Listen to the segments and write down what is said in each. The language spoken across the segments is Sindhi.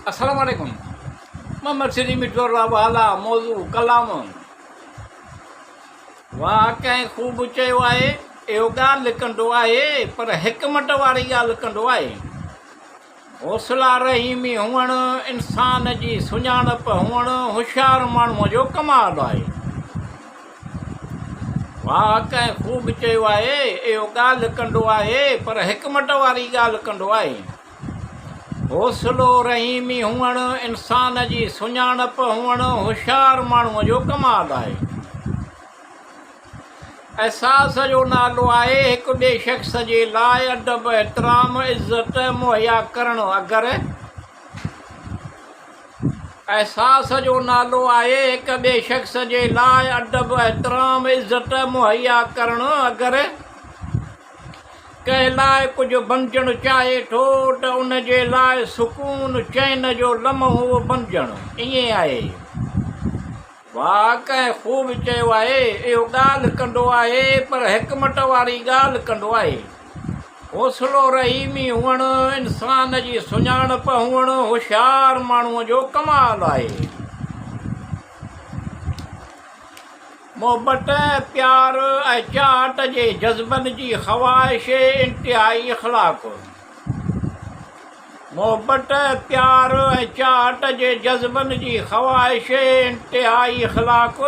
السلام عليڪم محمد سري مٺو رب اعليٰ موضوع ڪلام واهه ڪنهن خوب چيو آهي اهو ڳالهه ڪندو آهي پر حڪمت واري ڳالهه ڪندو آهي حوصلا رحيمي هئڻ انسان جي سڃاڻپ هئڻ هوشيار ماڻهوء جو ڪمال آهي واهه ڪنهن خوب چيو آهي اهو ڳالهه ڪندو آهي پر حڪمت واري ڳالهه ڪندو آهي حوصلو رحيمي هئڻ، انسان جي سڃاڻپ هئڻ هوشيار ماڻهوء جو ڪمال آهي. احساس جو نالو آهي هڪ ٻئي شخص جي لاء ادب، احترام، عزت مهيا ڪرڻ. اگر احساس جو نالو آهي هڪ ٻئي شخص جي لاء ادب، احترام، عزت مهيا ڪرڻ. اگر. ڪنهن لاء ڪجهه بنجڻ چاهي ٿو ته ان جي لاء سڪون چين جو لمحو بنجڻ ائين آهي. واهه ڪنهن خوب چيو آهي، اهو ڳالهه ڪندو آهي پر حڪمت واري ڳالهه ڪندو آهي. حوصلو رحيمي هئڻ، انسان جي سڃاڻپ هئڻ هوشيار ماڻهوء جو ڪمال آهي. محبت، پيار ۽ چاهت جي جذبن جي خواهش انتهائي اخلاق. محبت، پيار ۽ چاهت جي جذبن جي خواهش انتهائي اخلاق.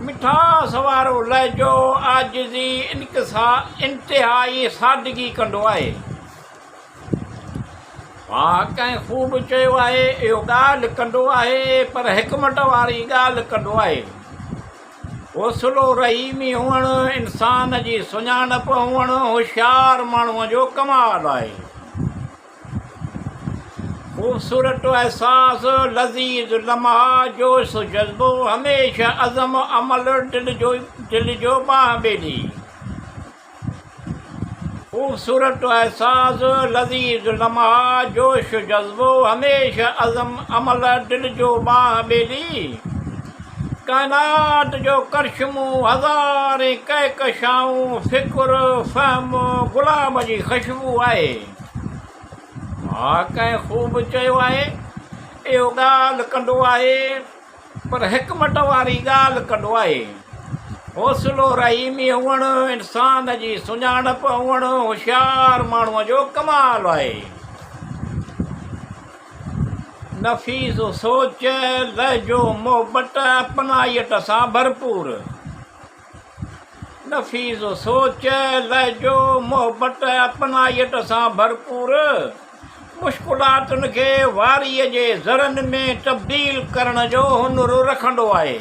مٺاس وارو لهجو، عاجزي، انتهائي سادگي ڪندو آهي. ها ڪنهن خوب چيو آهي، اهو ڳالهه ڪندو آهي پر حڪمت واري ڳالهه ڪندو آهي. حوصلو رحيمي هئڻ، انسان جي سڃاڻپ هئڻ هوشيار ماڻهوء جو ڪمال آهي. خوبصورت احساس، لذيذ لمحا، جوش جذبو، هميشه عزم عمل، دل جو ٻانهن ٻيلي. خوبصورت احساس، لذيذ لمحا، جوش جذبو، هميشه عزم عمل، دل جو ٻانهن ٻيلي، ڪائنات جو ڪرشمو، هزارين ڪهڪشائون، فڪر، فهم، گلاب جي خشبو آهي. ها ڪنهن خوب چيو آهي، اهو ڳالهه ڪندو آهي. پر حڪمت واري ڳالهه ڪندو آهي. حوصلو رحيمي هئڻ، انسان جي سڃاڻپ هئڻ هوشيار ماڻهوء جو ڪمال آهي. نفيس سوچ، لهجو محبت، اپنائيت سان ڀرپور. نفيس سوچ، لهجو، محبت، اپنائيت سان ڀرپور، مشڪلاتن کي واريء جي ذرن ۾ تبديل ڪرڻ جو هنر رکندو آهي.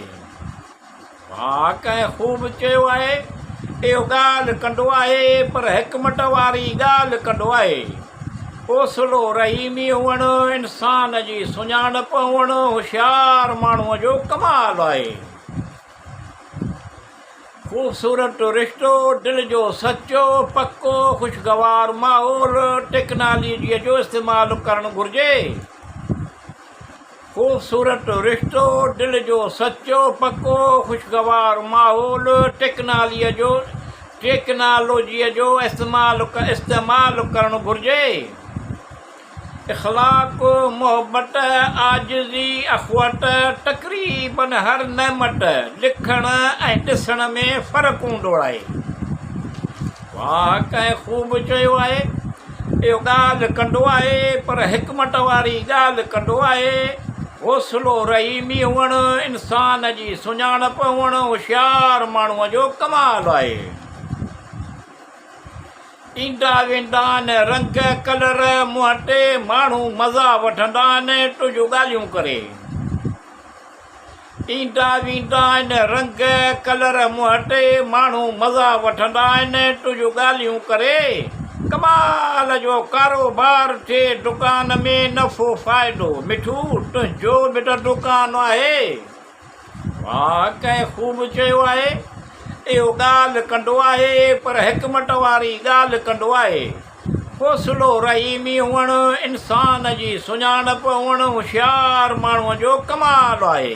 ها ڪنهن خوب چيو آهي، اهو ڳالهه ڪندو آهي پر حڪمت واري ڳالهه ڪندو آهي. حوصلو رحيمي هئڻ، انسان جي سڃاڻپ هئڻ هوشيار ماڻهوء جو ڪمال آهي. خوبصورت رشتو، دل جو سچو، پڪو، خوشگوار ماحول، ٽيڪنالوجيء جو استعمال ڪرڻ گهرجي. خوبصورت رشتو، دل جو سچو، پڪو، خوشگوار ماحول، ٽيڪناليء جو ٽيڪنالوجيء جو استعمال استعمال ڪرڻ گهرجي. اخلاق، محبت، عاجزي، اخوت، تقريباً هر نعمت لکڻ ۽ ڏسڻ ۾ فرق هوندو آهي. واهه ڪنهن خوب چيو آهي، اهو ڳالهه ڪندو آهي پر حڪمت واري ڳالهه ڪندو آهي. حوصلو رحيمي هئڻ، انسان جي سڃاڻپ هئڻ هوشيار ماڻهوء جو ڪمال آهي. ايندا ويندا آهن رنگ ڪلر منهن تي ماڻهو مزا وٺندا آهن تنهنجون ڳالهيون ڪري ايندا ويندا آهن رنگ ڪلر منهن تي ماڻهو مزا وٺندا آهن تنهنجون ڳالهيون ڪري ڪمال جو ڪاروبار ٿئي دڪان ۾ نفعو فائدو مٺو تنهنجو به ته دڪان آهي. واهه ڪنهن خوب چيو آهي، اهو ڳالهه ڪندو آهي پر حڪمت واري ڳالهه ڪندو آهي. حوصلو رحيمي هئڻ، انسان جي سڃاڻپ هئڻ هوشيار ماڻهوء جو ڪمال آهي.